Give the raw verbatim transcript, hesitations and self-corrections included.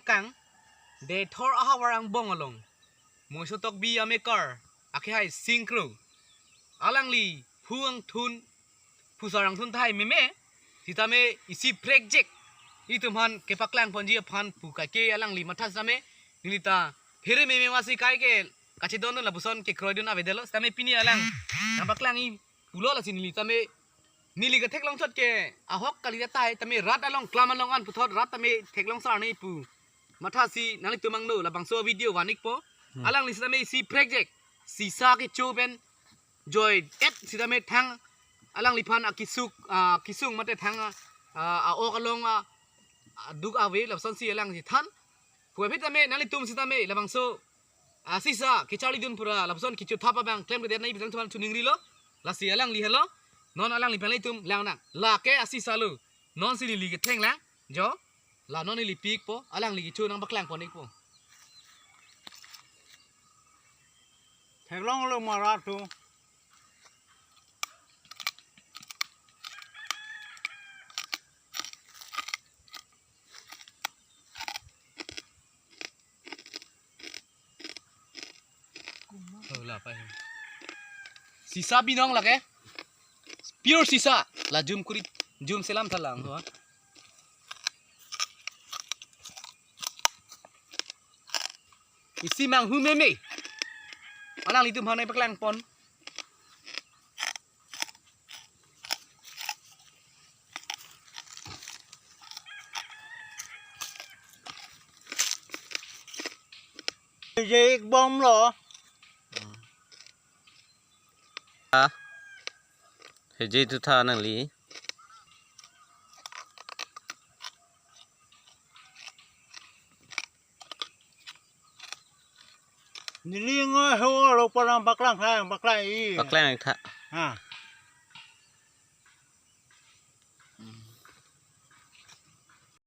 Kang, Dethor ahavar angbong along Moiso Tokbi amekar, akehai Singkro, alangli phu angthun, phusar angthun tahai meme, sitame isi prekjek itum aphan kepaklang ponji aphan pu kaike alangli matha sitame, nelita phere meme masi kaike kachedondun lapuson kekroidun avedetlo, sitame pini alang nangpaklangji pulo, lasi neli tame, neli ketheklong thot ke ahok kali tahai tame, rat along klam along an puthot rat tame theklong sar ni pu mathasi nanglitum angno labangso video van-ikpo. Hmm. Alangli sitame isi prekjek sisa kecho pen joi et sitame thang, alangliphan akesung, ah, kesung mate thang, ah, ah, a-ok along, ah, aduk ave, lapusonsi alangli than. Puvoiphit tame nanglitum sitame labangso asisa kecharlidun pura lapuson kechothap abang klemkledet nangji pu nanglitum aphan choningrilo. Lasi alangli helo, non alangliphan nanglitum langnang. Lake asisa lo. Nonsi neli kethenglang, jo. La non neli pi-ikpo, alangli kecho nangpaklang pon-ikpo. Theklonglo marat tu. Oh, la pa he. Sisa binong lake. Pure sisa. La jum kuri, jum selam thalang ho. Isi manghu meme. Alanglitum aphan nangpaklang pon. Je ik bomlo. Ah. Heje tu tha nangli. Neli ngo ho lo palang paklang ha, paklang i. Paklang tha. Ha.